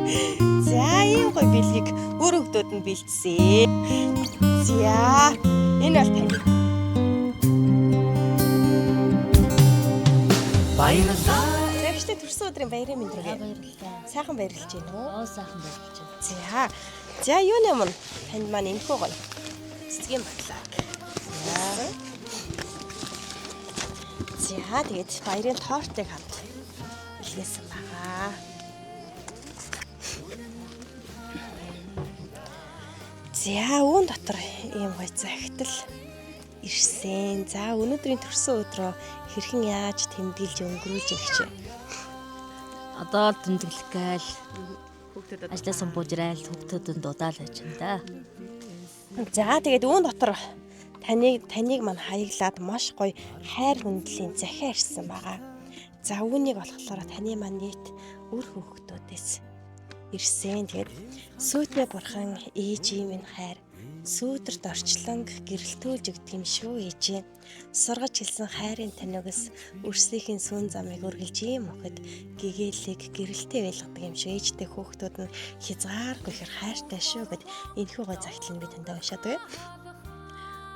За, ийм гоё бэлгийг өөр хүмүүс нь бэлдсэн. За, энэ бол таны. Баярлалаа. За, ихтэй төрсөн өдрийн баярын мэнд хүргэе. Баярлалаа. Сайхан баярлж байна уу? Оо, сайхан баярлж байна. За. За, юуны өмнө танд маань энэхүү гоё цэцгийн батлаг. За. За, тэгээд баярын тортыг хамт илгээсэн байгаа. За, үүн дотор ийм гоё захидал ирсэн. За, өнөөдрийн төрсөн өдрөө хэрхэн яаж тэмдэглэж өнгөрүүлж өгч вэ? Одоо л тэмдэглэх гээл Хүүхдүүдэд ажлаасан буужраал хүүхдүүдэд дуудаал байж юм да. За, тэгээд үүн дотор таныг мань хаяглаад маш гоё хайр хүндлийн захиа ирсэн байгаа. За, үүнийг болохоор таны маань нийт үр хүүхдүүдээс ирсэн. Тэгээд сүйтмээ бурхан ээжийн минь хайр сүүдэрт орчлон гэрэлтүүлж өгдөг юм шүү ээжээ. Сургаж хэлсэн хайрын танигс өрслийн сүн замыг үргэлж ийм охид гэгээлэг гэрэлтэй байлгадаг юм шүү. Ээжтэй хүүхдүүд нь хязгааргүй хэр хайртай шүү гэд энэхүү гой загтлыг би тантай уншаад өгье.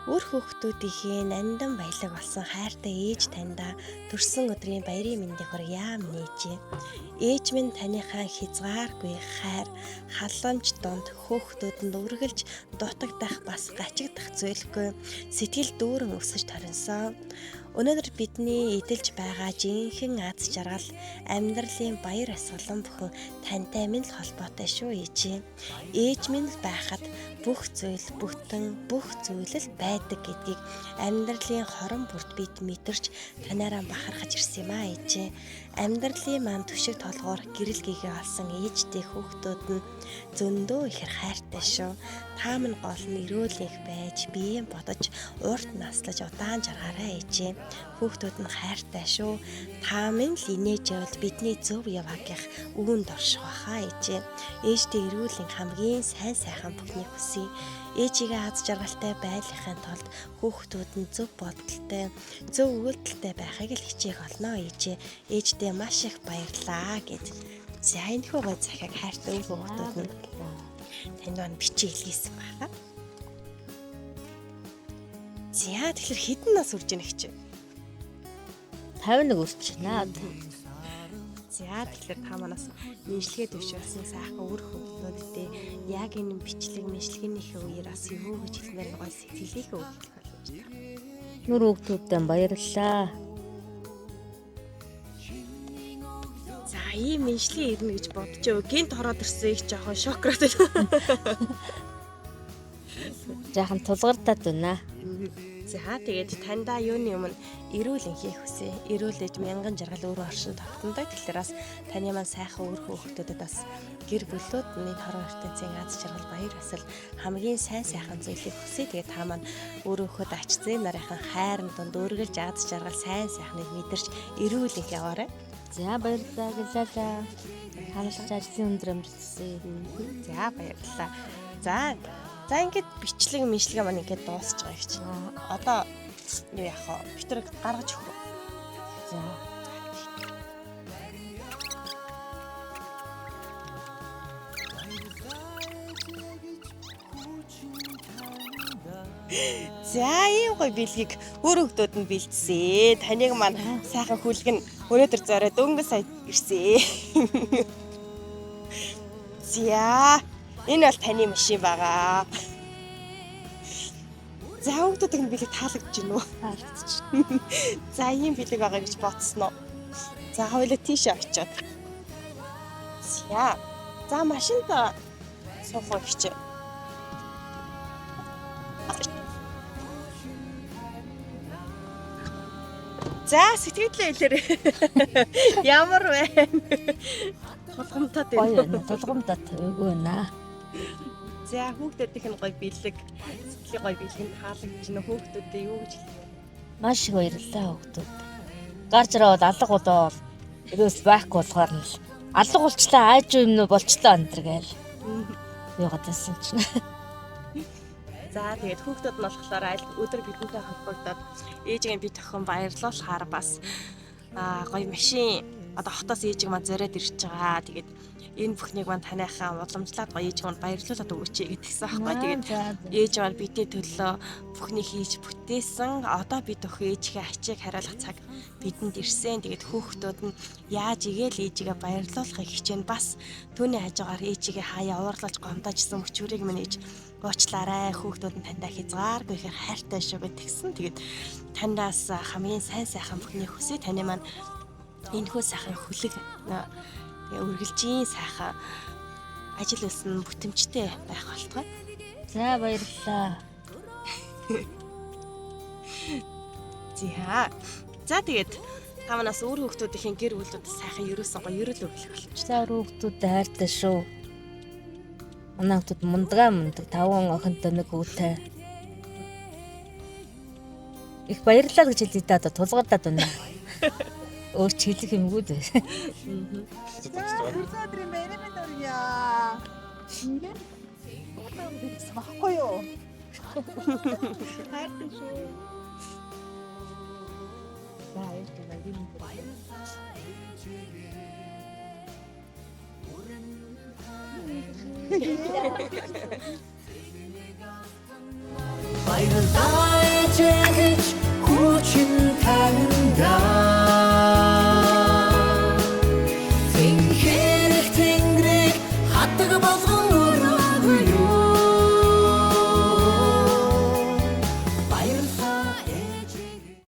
Үр хүүхдүүдийнхээ нандин баялаг болсон хайртай ээж таньда төрсөн өдрийн баярын мэндийг хүргье минь ээжээ. Ээж минь таныхаа хязгааргүй хайр, халамж дунд хөөхтүүдэнд үргэлж дутагдах бас гачигдах зүйлгүй сэтгэл дүүрэн өсөж торинсон. Өнөөдөр бидний эдэлж байгаа жинхэнэ аз жаргал, амьдралын баяр амьсгалан бүхэн тантай минь л холбоотой шүү ээжээ. Ээж минь л байхад бүх зүйл бүтэн, бүх зүйл л байдаг гэдгийг амьдралын хорон бүрт бид мэдэрч танаараа бахархаж ирсэн юм аа ээжээ. Амьдралын маань түшиг толгуур гэрэл гэгээ олсон ээжтэй хүүхдүүд нь зөндөө ихэр хайртай шүү. Та минь гол нь эрүүл их байж, биеийн бодож, урт наслаж удаан жаргаарай ээжээ. Хүүхдүүд нь хайртай шүү. Та минь л инээж явбал бидний зөв яваагийнх үүнд орших баха ээжээ. Ээжтэй эрүүл хамгийн сайн сайхан бүхнийг хүсье. Ээжигээ аз жаргалтай байлгахын тулд хүүхдүүд нь зөв бодолтой, зөв үйлдэлтэй байхыг л хичээх болно ээжээ. Ээждээ маш их баярлаа гэж. За, энэхүү гой захиаг хайртай хүүхдүүд нь танд маань бичиж илгээсэн байна. За, тэгэхээр хэдэн нас хүрж ийнэ гэж? 51 өрч байна. За, тэгэхээр та манаас мэдлэгээ төвшүүлсэн сайхан үр хүүхдүүдтэй яг энэ бичлэг мэдлэгнийхээ үеэр бас юу гэж хэлмээр гой сэтгэлийнхээ үг хэлэх боломжтой. Нүр хүүхдүүдтэй баярлалаа. За, ийм мэдлэгээ ирнэ гэж бодож өг. Гинт ороод ирсэн их жоохон шокроод байна. Жаахан тулгардаад байна. За, тэгээд таньда юуны өмнө эрүүл энхийг хүсье. Эрүүл ээж мянган жаргал өөрөө оршин тогтнодог. Тэгэхээр бас таны маань сайхан үр хүүхдүүдэд бас гэр бүлүүд нь энэ хорон ертөнцийн аз жаргал баяр баясгал хамгийн сайн сайхан зүйлийг хүсье. Тэгээд та маань өөрөөхөө ач зээн нарынхан хайрын дунд үргэлж аз жаргал сайн сайхныг мэдэрч эрүүл энх яваарай. За, баярлалаа гэлээ. Танаас ажлын өндөр амжилт хүсье. За, баярлалаа. За, за, ингээд бичлэг мэдлэгээ маань ингээд дуусч байгаа юм чинь. Одоо юу яах вэ? Бид тэр гаргаж өгөх үү? За. За, ийм гоё бэлгийг өөр хүмүүс нь бэлдсэн. Таныг маань сайхан хүлэг нь өнөөдөр зориод дөнгөж сая ирсэн. За, энэ бол таны машин байгаа. За, хүүхдүүд энэ бэлэг таалагдж байна уу? Таалагдчих. За, ийм бэлэг байгаа гэж бодсон уу? За, хоёулаа тийшээ очиод. За. За, машинд суух уу гэж. За, сэтгэлдээ хэлээрэй. Ямар байна? Тулгамтаад Гоё байна. байна. Тулгамдаад өгөө байна. За, хүүхдүүдийнх нь гоё бэлэг, сэтгэлийн гоё бэлэг нь таалагдж байна. Хүүхдүүдэд юу гэж хэлэх вэ? Маш их баярлалаа хүүхдүүд. Гарч ирээ бол алга болоо ерөөс байхгүй болохоор нь л алга болчлаа ааж юм нөө болчлоо энэ төр гээл. Юугаад байсан чинь. За, тэгээд хүүхдүүд нь болохоор аль өдөр бидэнтэй холбогдоод ээжигээ би тохион баярлуулахаар бас гоё машин одоо хотоос ээжиг маань зориод ирж байгаа. Тэгээд Энэ бүхнийг маань таныхаа уламжлаад гоё ээж маань баярлуулад өгөөч гэдгийгсэн аахгүй. Тэгээд ээж маань бидний төлөө бүхнийг хийж бүтээсэн. Одоо бид өхөө ээжийнхээ ачийг хариулах цаг бидэнд ирсэн. Тэгээд хүүхдүүд нь яаж игээл ээжигээ баярлуулахыг хичээн, бас түүний хажуугаар ээжигээ хаяа уурлаж гомдоожсэн мөчүүрийг минь ээж уучлаарай. Хүүхдүүд нь таньдаа хязгааргүй ихээр хайртай шүү гэдгийгсэн. Тэгээд танаас хамгийн сайн сайхан бүхнийг хүсье. Таны маань энэхүү сайхан хүлэг тэгээ үргэлжийн сайхан ажил үйлсэн бүтэмжтэй байх болтугай. За, баярлалаа. За. За, тэгээд та манаас өөр хүүхдүүдийн гэр бүлүүд сайхан ерөөсөн гоё ерөөл өглөх болчих. За, хүүхдүүдэд хайртай шүү. Манай хүүхдүүд мундгаа мундаг. Таван охинтой, нэг хүүтэй. Их баярлалаа гэж хэлье да, одоо тулгардаад байна. Өөр ч хэлэх юмгүй дээ. Төрсөн өдрийн баярын мэнд хүргье. Ингээд удаан гэсэн багхгүй юу? Хайртай шүү. За, баярлалаа. Баярын мэнд хүргье. Баярлалаа ээжээ гэж хүчин таньдаа. Тэнгэрэх тэнгэрийг хатаг болгосон.